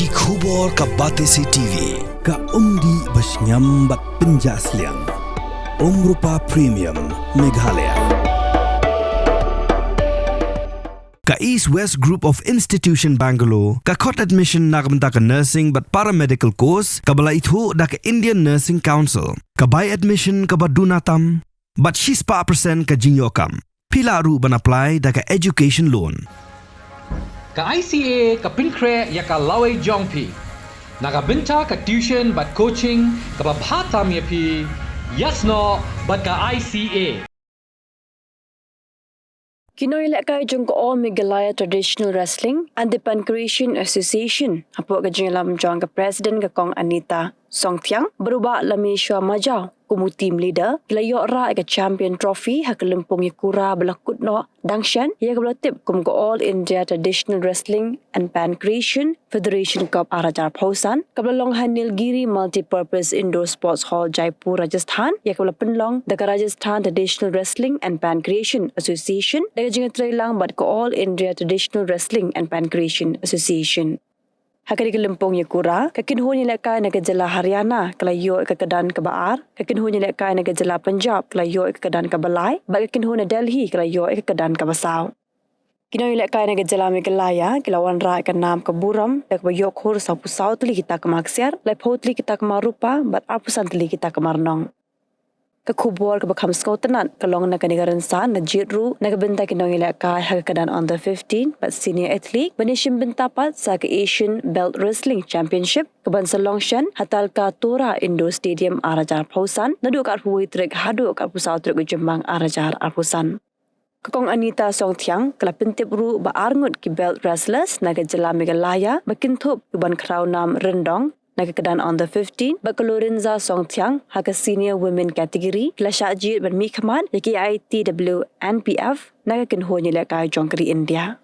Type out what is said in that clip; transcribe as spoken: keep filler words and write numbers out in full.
Ki khubor ka Batesi T V, ka umdih ba shngiam bad pynjah sliang. Umrupa Premium, Meghalaya. Ka East West Group of Institution Bangalore ka khot admission na ka bynta ka nursing bad paramedical course kaba la ithuh da ka Indian Nursing Council. Ka bai admission kaba duna tam bad shispah percent ka jingïoh kam. Phi lah ruh ban apply da ka education loan. Ka I C A ka pynkhreh ïa ka lawei jong phi na ka bynta ka tuition bad coaching kaba bha tam ïa phi. Ïasnoh bad ka I C A. Ki nongïalehkai jong ka All Meghalaya Traditional Wrestling and the Pancreation Association, hapoh ka jingïalam jong ka President ka Kong Anita Songthiang, bad u Bah Lamishwa Majaw kum u team leader, ki la ïoh rah ïa ka Champion Trophy ha ka lympung ïakura ba la kut noh dang shen, ïa kaba la tip kum ka All India Traditional Wrestling and Pancreation Federation Cup ar hajar arphew san, kaba la long ha Nilgiri Multipurpose Indoor Sports Hall, Jaipur, Rajasthan, ïa kaba la pynlong da ka Rajasthan Traditional Wrestling and Pancreation Association, da ka jingïatreilang bad ka All India Traditional Wrestling and Pancreation Association. Ha kane ka lympung ïakura, ka kynhun ïalehkai na ka jylla Haryana ka la ïoh ïa ka kyrdan kaba ar, ka kynhun ïalehkai na ka jylla Punjab ka la ïoh ïa ka kyrdan kaba lai, bad ka kynhun na Delhi ka la ïoh ïa ka kyrdan kaba saw. Ki nongïalehkai na ka jylla Meghalaya ki la wanrah ïa ka nam ka burom da kaba ïoh khur sawphew saw tylli ki takma ksiar, laiphew tylli ki takma rupa, bad arphew san tylli ki takma rnong. Ka khubor kaba kham sngewtynnat ka long na kane ka rynsan la jied ruh na ka bynta ki nongïalehkai ha ka kyrdan under fifteen bad senior athlete ban ïashim bynta pat sa ka Asian Belt Wrestling Championship kaban sa long shen ha Talkatora Indoor Stadium ar hajar arphew san, naduh ka arphew wei tarik haduh ka arphew saw tarik u Jymmang ar hajar arphew san. Ka Kong Anita Songthiang ka la pyntip ruh ba ar ngut ki belt wrestlers na ka jylla Meghalaya ba kin thup ki ban khraw nam ryndong na ka kyrdan under fifteen, bad ka Lorenza Songthiang ha ka senior women category, ki la shah jied ban mihkhmat ïa ki I T W N P F na ka kynhun ïalehkai jong ka ri India.